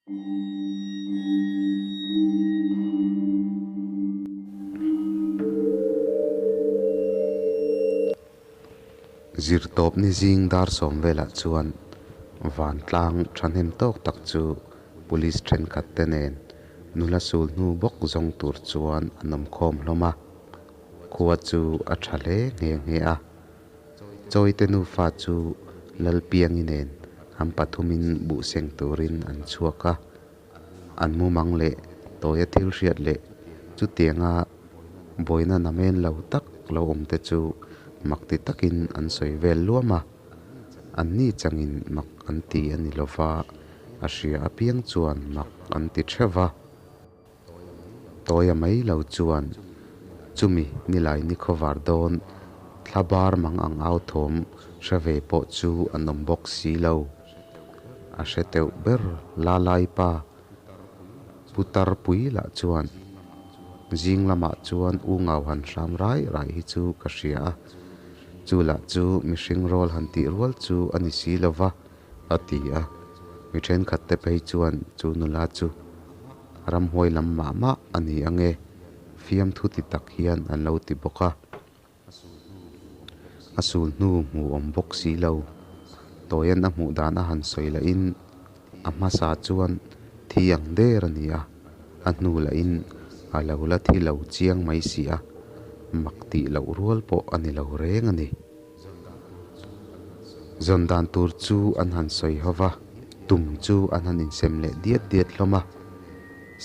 Zirtawp ni zing dar sawm velah chuan vantlang thahnem tawk tak chu police thenkhat te nen nula sul hnu bawk zawng tur chuan an awm khawm hlawm a, khua chu a tha hle nghe nghe a. Chawite nufa chu Lalpiangi nen an pathumin buh seng turin an chhuak a, an mumang leh tawia thil hriat leh chutianga buaina namen lo tak lo awm te chu mak ti takin an sawi vel luam a, anni changin mak an ti a ni lova, a hria apiang chuan mak an ti theuh va. Tawia mai lo chuan chumi nilai ni khawvar dawn thla bar mang ang au thawm hre ve pawh chu an awm bawk si lo. A hre teuh ber la lai pa Putar pui lah chuan zing lamah chuan u ngau han hram rai rai hi chu ka hria a, chu lah chu mihring rawl han tih rual chu a ni si lo va, a ti a. Mi thenkhat te phei chuan chu nula chu ramhuai lam mah mah a ni ange, fiamthu ti tak hian an lo ti bawk a. A sul hnu hmu awm bawk si lo. Tawian a hmuh dan a han sawi lahin a hmasa chuan thi ang der a ni a, a hnu lahin a lo la thi lo chiang mai si a, mak tih loh rual pawh a ni lo reng a ni. Zawn dan tur chu an han sawi ho va, tum chu an han insem leh diat diat hlawm a,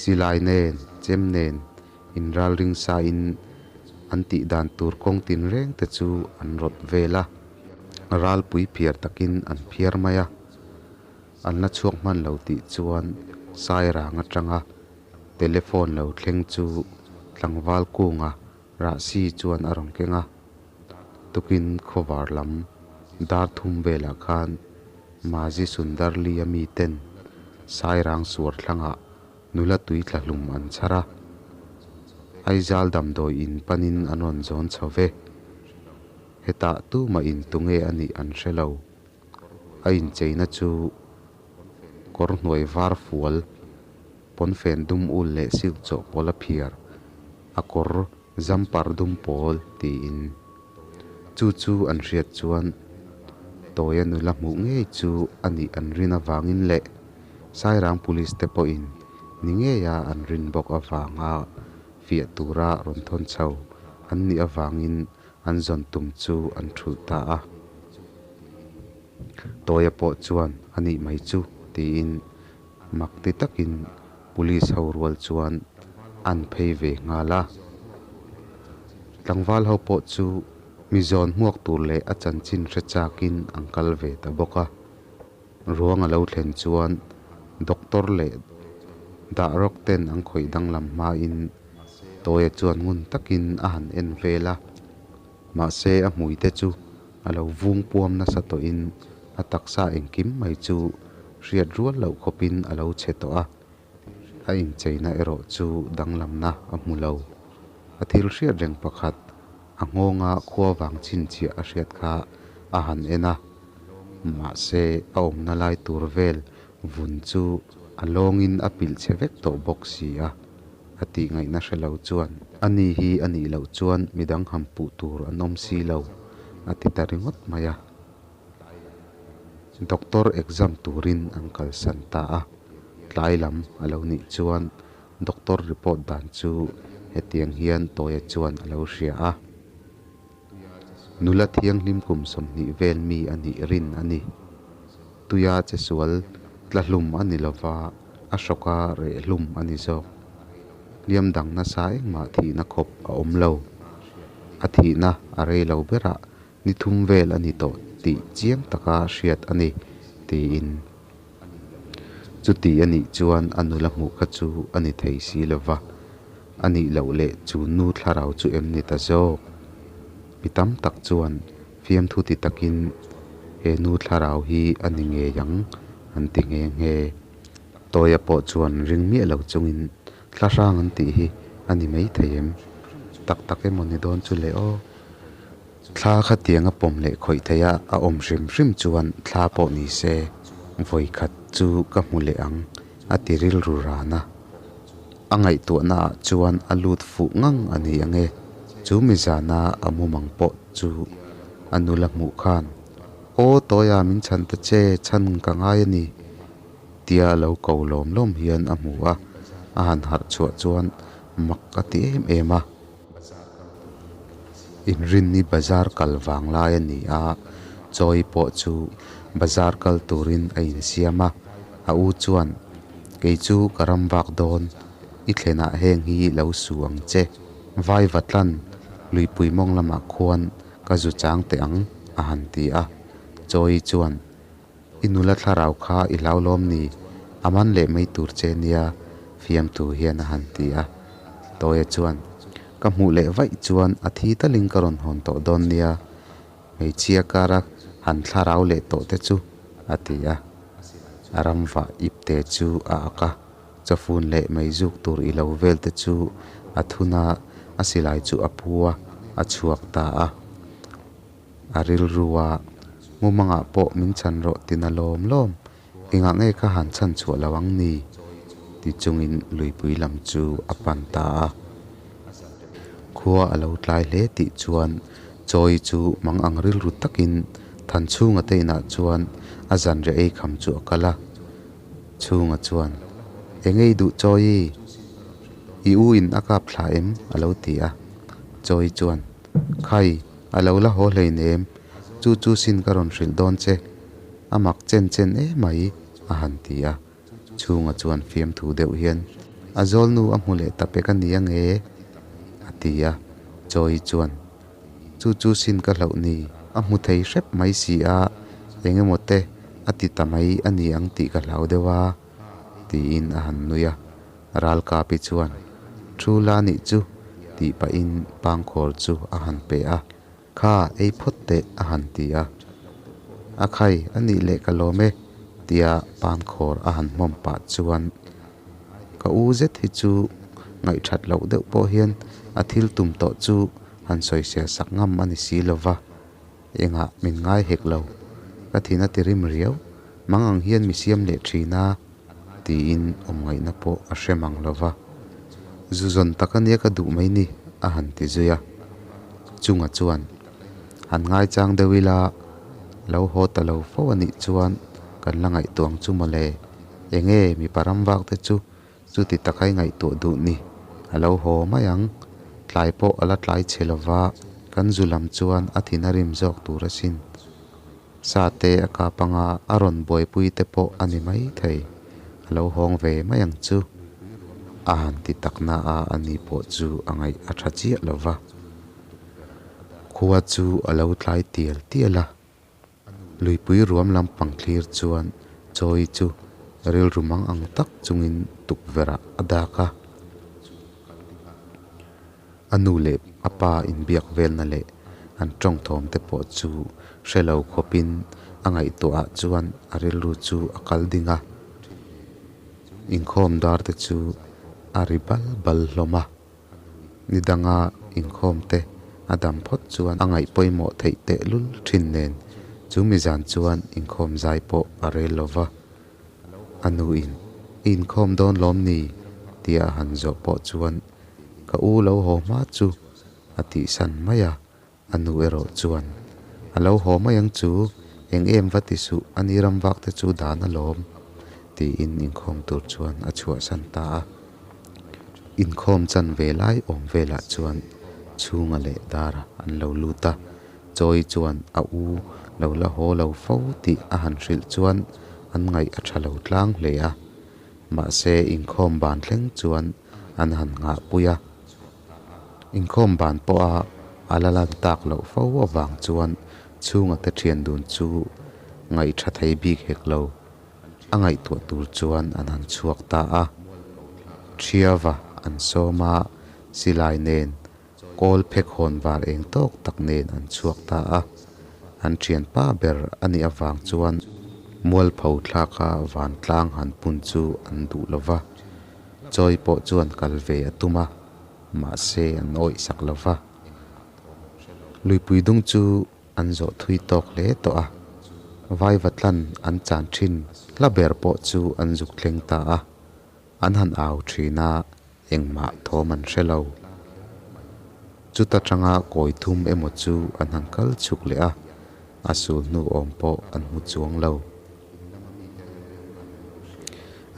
silai nen, chem nen inralring sain an tih dan tur kawng tinreng te chu an rawt vel a, ralpui phiar takin an phiar mai a, an la chhuak hman lo tih chuan Sairang atanga telephone lo thleng chu tlangval kunga Rahsi chuan a rawn keng a, tukin khawvar lam dar thum velah khan Mazi Sundarli-a miten Sairang suar thlangah nula tui tla hlum an chhar a, Aizawl damdawi in panin an rawn zawn chho ve. Hetah tumah in tunge a nih an hre lo. A incheina chu kawr hnuai var fual, pawnfen dum ul leh silk chawhpawl a phiar, a kawr jumper dum pawl tiin. Chu chu an hriat chuan Tawia nula hmuh ngei chu a nih an rin avangin leh Sairang Police te pawhin ni ngeia an rin bawk avanga fiah tura rawn thawn chho an nih avangin an zawn tum chu an thulh ta a. Tawia pawh chuan a nih mai chu tiin mak ti takin Police ho rual chuan an phei ve nghal a. Tlangval ho pawh chu mi zawn hmuak tur leh a chanchin hre chakin an kal ve ta bawk a. Ruang a lo thlen chuan doctor leh dah rawk ten an khawih danglam hmain Tawia chuan ngun takin a han en vel a. Mahse a hmuite chu a lo vung puam nasa tawhin a taksa engkim mai chu hriat rual loh khawpin a lo chhe tawh a, a incheina erawh chu danglamna a hmu lo. A thil hriat reng pakhat, a nghawnga khua vang chhinchhiah a hriat kha a han en a, mahse a awmna lai tur vel vun chu a lawngin a pilh chhe vek tawh bawk si a. A tih ngaihna hre lo chuan, A ni hi a nih loh chuan midang han puh tur an awm si lo, a ti ta ringawt mai a. Doctor exam turin an kalsan ta a, tlai lam a lo nih chuan doctor report dan chu hetiang hian Tawia chuan a lo hria a. Nula thianghlim kum 20 vel mi a nih rin a ni. Tuia che sual tla hlum a ni lova, a hrawka reh hlum a ni zawk. Hliam dang nasa engmah thihna khawp a awm lo. A thihna a rei lo berah ni thum vel a ni tawh tih chiang taka hriat a ni, tiin. Chuti a nih chuan a nula hmuh kha chu a ni thei si lo va, a nih loh leh chu nu thlarau chu em ni ta zawk? Mi tam tak chuan fiamthu ti takin he nu thlarau hi a ni ngei ang an ti nghe nghe. Tawia pawh chuan ring miah lo chungin thla hrang an tih hi a ni mai thei em? Tak tak emaw ni dawn chu le aw. Thla khatiang a pawm leh khawih theih a, a awm hrim hrim chuan thla pawh ni se, vawi khat chu ka hmu leh ang. a ti rilru ran a. A ngaihtuahnaah chuan a lut fuh ngang a ni ang e. Chu mi zana a mumang pawh chu a nula hmuh khan, Aw Tawia min chhan ta che, chhan ka ngai a ni, tia lo ko lawm lawm hian a hmu a, a han harh chhuah chuan mak a ti em em a. Inrinni bazar kal vang lai a ni a, Chawi pawh chu bazar kal turin a insiam a, a u chuan, Kei chu ka ram vak dawn, i thlenah heng hi lo su ang che. Vai vatlan luipui mawng lamah khuan ka zu chang teh ang, a han ti a. Chawi chuan, I nula thlarau kha i hlau lawm ni? A man leh mai tur che nia, fiamtu hian a han ti a. Tawia chuan, Ka hmuh leh vaih chuan a thi talin ka rawn hawn tawh dawn nia, hmeichhia kara han thlarau leh tawh te chu, a ti a. A ramvah ipte chu a ak a, chawfun leh meizuk tur i lo vel te chu a thun a, a silai chu a pu a, a chhuak ta a. A rilru a, Mumangah pawh min chhan rawh tina lawm lawm, engah nge ka han chhan chhuah lo ang ni? ti chungin luipui lam chu a pan ta a. Khua a lo tlai hle tih chuan Chawi chu mang ang rilru takin Thanchhunga te inah chuan a zanriah ei kham chu a kal a. Chhunga chuan, Eng ei duh Chawi? I u in a kap thla em? a lo ti a. Chawi chuan, Khai, a lo la haw hleinem, chu chu sin ka rawn hrilh dawn che, a mak chen chen emai, a han ti a. Chhunga chuan fiamthu deuh hian, A zawlnu a hmu leh ta pek a ni ange? a ti a. Chawi chuan, Chu chu sin ka hlauh ni, a hmu thei hrep mai si a, eng emaw te a ti ta mai a ni ang tih ka hlau deuh a, tiin a han nui a. Ralkapi chuan, Thu la nih chu, tih pahin pangkhawr chu a han pe a, Kha, ei phawt teh, a han ti a. A khai, a nih leh ka lawm e, tia pangkhawr a han hmawm pah chuan, Ka u zet hi chu ngaihthat loh deuh pawh hian a thil tum tawh chu han sawisel sak ngam a ni si lo va. Engah min ngai hek lo, ka thin a ti rim riau, mang ang hian mi siam leh thin a, tiin awm ngaihna pawh a hre mang lo va. Zu zawn tak ania ka duh mai ni, a han ti zui a. Chunga chuan, Han ngaichang deuh ila, lo haw ta lo fo a nih chuan kan la ngaihtuah ang chu mawle, enge mipa ram vak te chu Chuti taka i ngaihtuah duh ni, a lo haw mai ang. Tlai pawh a la tlai chhe lo va, kan zu lam chuan a thin a rim zawk tur asin. Sa te a kap anga a rawn buaipui te pawh a ni mai thei, a lo hawng ve mai ang chu. A han ti tak na a, ani pawh chu a ngaih a tha chiah lo va. Khua chu a lo tlai tial tial a. Luipui ruam lampang thlir chuan Chawi chu rilru mang ang tak chungin tukverh ah a dak a. A nu leh a pa inbiak velna leh an tawng thawm te pawh chu hre lo khawpin a ngaihtuah ah chuan a rilru chu a kal ding a. Inkhawm dar te chu a ri bal bal hlawm a. Ni danga inkhawm te a dam phawt chuan a ngaih pawimawh theih tehlul thin nen chu mi zan chuan inkhawm zai pawh a rel lo va. A nuin, I inkhawm dawn lawm ni? tia a han zawh pawh chuan ka u lo haw hma chu a tihsan mai a. A nu erawh chuan, A lo haw mai ang chu, eng em va ti suh, a ni ram vak te chu dan alawm, tiin inkhawm tur chuan a chhuahsan ta a. Inkhawm chan ve lai awm velah chuan Chhunga leh Dara an lo lut a, Chawi chuan a u lo la haw lo fo tih a han hrilh chuan an ngaih a tha lo tlang hle a. Mahse inkhawm ban thleng chuan an han nghahpui a. Inkhawm ban pawha a la lan tak loh fo avang chuan chhunga te thian dun chu ngaih tha thei bik hek lo. A ngaihtuah tur chuan an han chhuak ta a. Thiava an sawm a, silai nen kawl phek hawn var eng tawk tak nen an chhuak ta a. An thianpa ber a nih avang chuan mualpho thlaka vantlang han pun chu an duh lo va. Chawi pawh chuan kal ve a tum a, mahse an awih sak lo va. Luipui dung chu an zawh thui tawk hle tawh a, Vaivatlan an chan thin hla ber pawh chu an zuk thleng ta a. An han au thin a, engmah thawm an hre lo. Chuta tanga kawi thum emaw chu an han kal chhuk leh a, a sul hnu awm pawh an hmu chuang lo.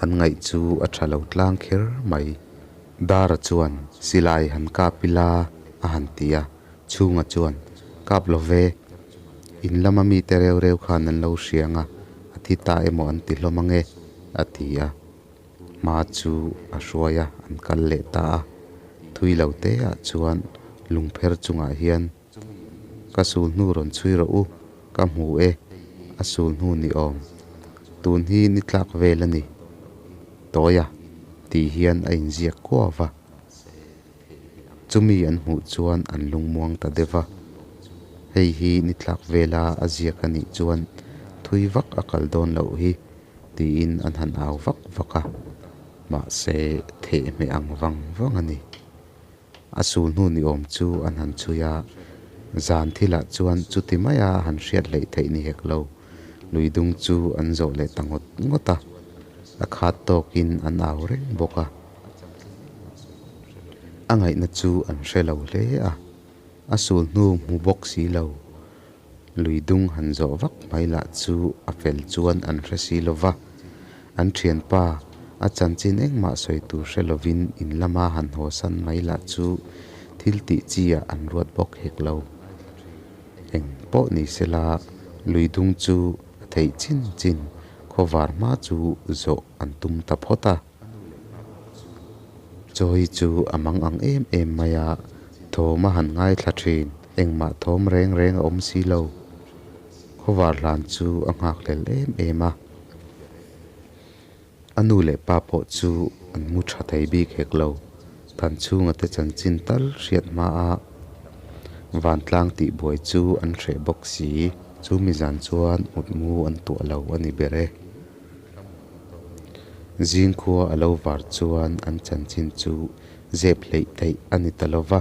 An ngaih chu a tha lo tlang kher mai. Dara chuan silai han kap ila a han ti a, Chhunga chuan kap lo ve, in lama mite reu reu khan an lo hria ang a, a thi ta emaw an ti hlawm ang e, a ti a. Hma chu a hruai a, an kal leh ta a. Thui lo te ah chuan lungpher chungah hian Ka sul hnu rawn chhui rawh u, ka hmu e, a sul hnu ni awm. Tun hi ni tlak vel a ni. Tawia tih hian a inziak kuau va. Chumi an hmuh chuan an lungmuang ta deuh va. Hei hi ni tlak vela a ziak a nih chuan thui vak a kal dawn loh hi tiin an han au vak vak a, mahse thehhmeh ang vang vang a ni. A sul hnu ni awm chu an han chhui a, zan thilah chuan chuti maia han hriat hleih theih ni hek lo. Lui dung chu an zawh leh ta ngawt ngawt a, a khat tawkin an au reng bawk a. A ngaihna chu an hre lo hle a, a sul hnu hmu bawk si lo. Lui dung han zawh vak mai lah chu a fel chuan an hre si lo va, an thianpa a chanchin engmah sawi tur hre lovin in lama han hawsan mai lah chu thil tih chi ah an ruat bawk hek lo. Eng pawh ni sela lui dung chu a theih chin chin khawvar hma chu zawh an tum ta phawt a. Chawi chu a mang ang em em mai a, thawm a han ngaithla thin. Engmah thawm reng reng a awm si lo. Khawvar hlan chu a nghakhlel em em a. A nu leh pa pawh chu an mu tha thei bik hek lo. Thanchhunga te chanchin tal hriat hma a vantlang tihbuai chu an hreh bawk si. Chu mi zan chuan mutmu an tuah lo a ni ber e. Zingkhua a lo var chuan an chanchin chu zep hleih theih a ni ta lo va,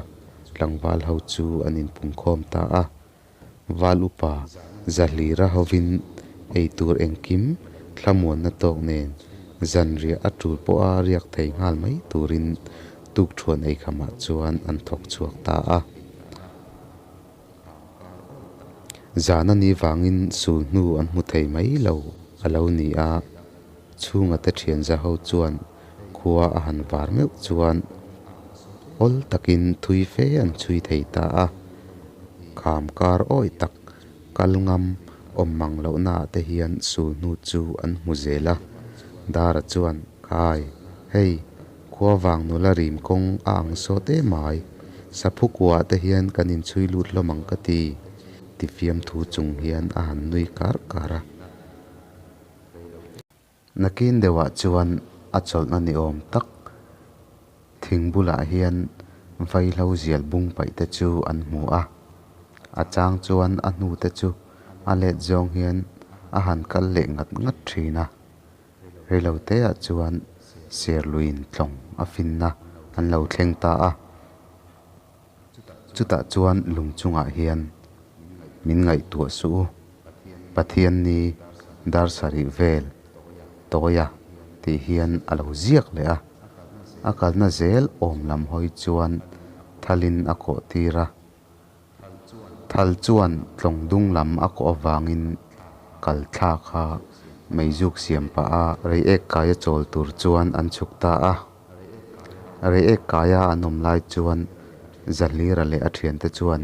tlangval ho chu an inpungkhawm ta a. Val upa Zahlira hovin ei tur engkim thlamuanna tawk nen zanriah a tul pawha riak thei nghal mai turin tukṭhuan eikhamah chuan an thawk chhuak ta a. Zan a nih vangin sul hnu an hmu thei mai lo a lo ni a, chhunga te thian za ho chuan khua a han var meuh chuan awl takin thui fe an chhui thei ta a, kham kar awi tak kal ngam awm mang lohnaah te hian sul hnu chu an hmu zel a, Dara chuan, Khai, hei, Khua vang nula rim kawng a ang sawt em ai, saphu kuaah te hian kan inchhui lut hlawm ang ka ti, ti fiamthu chung hian a han nui kar kar a. Nakin deuhah chuan a chawlhna ni awm tak thing bulah hian vaihlo zial bung paih te chu an hmu a, a chang chuan a hnute chu a let zawng hian a han kal leh ngat ngat thin a. Reiloteah chuan Serluiin tlawng a finna an lo thleng ta a, chutah chuan lung chungah hian min ngaihtuah suh u, Pathianni dar sarih vel tawia tih hian a lo ziak leh a, a kalna zel awm lam hawi chuan thalin a kawh tir a. Thal chuan tlawng dung lam a kawh avangin kal thla kha meizuk siam pah a Reiek kaia chawl tur chuan an chhuk ta a. Reiek kaia an awm lai chuan Zahlira leh a thiante chuan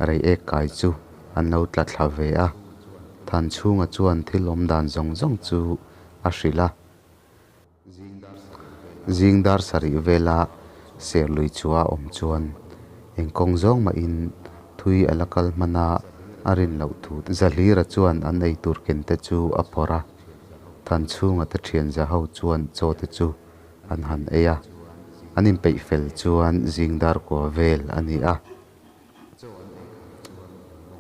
Reiek kai chu an lo tla thla ve a. Thanchhunga chuan thil awm dan zawng zawng chu a hrilh a. Zing dar sarih vela Serlui chhuah a awm chuan eng kawng zawng mahin thui a la kal hman a, a rin loh thu Zahlira chuan an ei tur ken te chu a phawrh a, Thanchhunga te thian za ho chuan chaw te chu an han ei a, an inpeih fel chuan zing dar kua vel a ni a.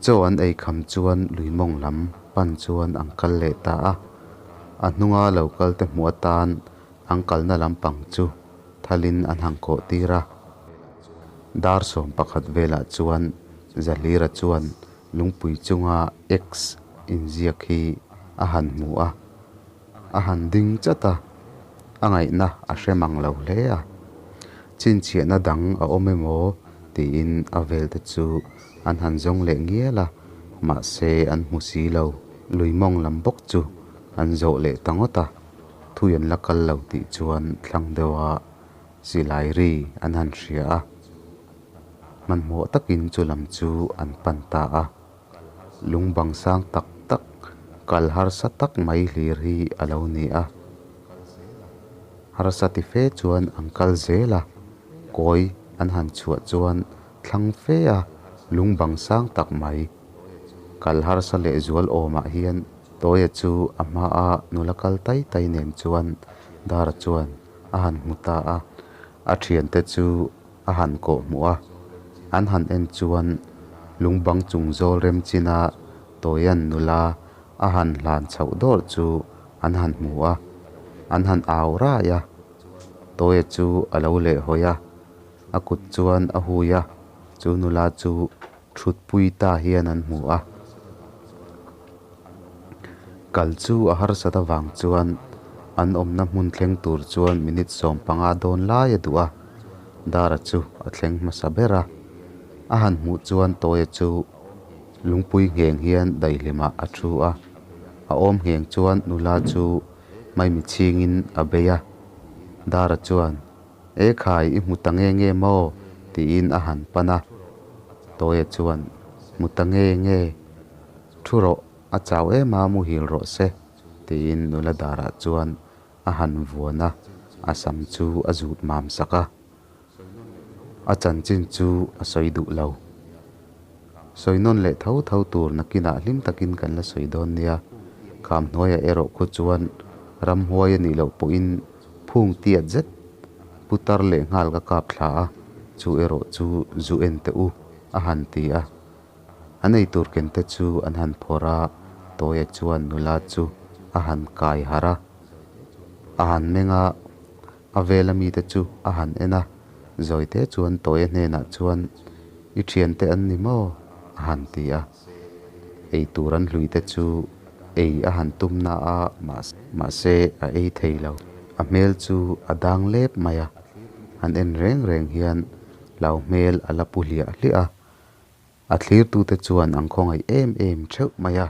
Chaw an ei kham chuan lui mawng lam pan chuan an kal leh ta a, a hnunga lo kal te hmuh atan an kalna lampang chu thalin an han kawh tir a. Dar 11 velah chuan Zahlira chuan lungpui chunga X inziak hi a han hmu a, a han ding chat a. A ngaihna a hre mang lo hle a. Chhinchhiahna dang a awm emaw tiin a vel te chu an han zawng leh ngial a, mahse an hmu si lo. Lui mawng lam bawk chu an zawh leh ta ngawt a, thui an la kal lo tih chuan thlang deuha silai ri an han hria a. Hmanhmawh takin chu lam chu an pan ta a. Lung bang sang tak tak, kal harsa tak mai hlir hi a lo ni a. Harsa ti fe chuan an kal zel a, kawi an han chhuah chuan thlang fe a lung bang sang tak mai. Kal harsa leh zual awmah hian Tawia chu a hmaa nula kal tai tai nen chuan Dara chuan a han hmu ta a. A thiante chu a han kawh hmuh a, an han en chuan lung bang chung zawl rem china Tawia'n nula a han hlan chhoh dawrh chu an han hmu a, an han au rai a. Tawia chu a lo lehhawi a, a kut chuan a hui a, chu nula chu thutpui ta hian an hmu a. Kal chu a harsat avang chuan an awmna hmun thleng tur chuan minute 15 dawn lai a duh a, Dara chu a thleng hmasa ber a. A han hmuh chuan Tawia chu lungpui ngheng hian daihlimah a thu a, a awm ngheng chuan nula chu maimi chhingin a bei a. Dara chuan, E khai, i hmu ta nge nge maw? tiin a han pan a. Tawia chuan, Hmu ta nge nge, thu rawh, a chau em a, muhil rawh se, tiin nula darah chuan a han vuan a, a sam chu a zut mam sak a. A chanchin chu a sawi duh lo. Sawi nawn leh tho tho tur nakinah hlim takin kan la sawi dawn nia. Kham hnuaiah erawh khu chuan ramhuai a nih loh pawhin phung tiat zet putar leh nghal ka kap thla a, chu erawh chu zu en teh u a han ti a. An eitur ken te chu an han phawrh a, Tawia chuan nula chu a han kai harh a, a han meng a, a vela mite chu a han en a, Zawite chuan Tawia hnenah chuan, I thiante an ni maw? a han ti a. Eitur an hlui te chu ei a han tum na a, mahse a ei thei lo. A hmel chu a dang lep mai a, han en reng reng hian hlau hmel a la pu hliah hliah a. A thlirtute chuan an khawngaih em em theuh mai a.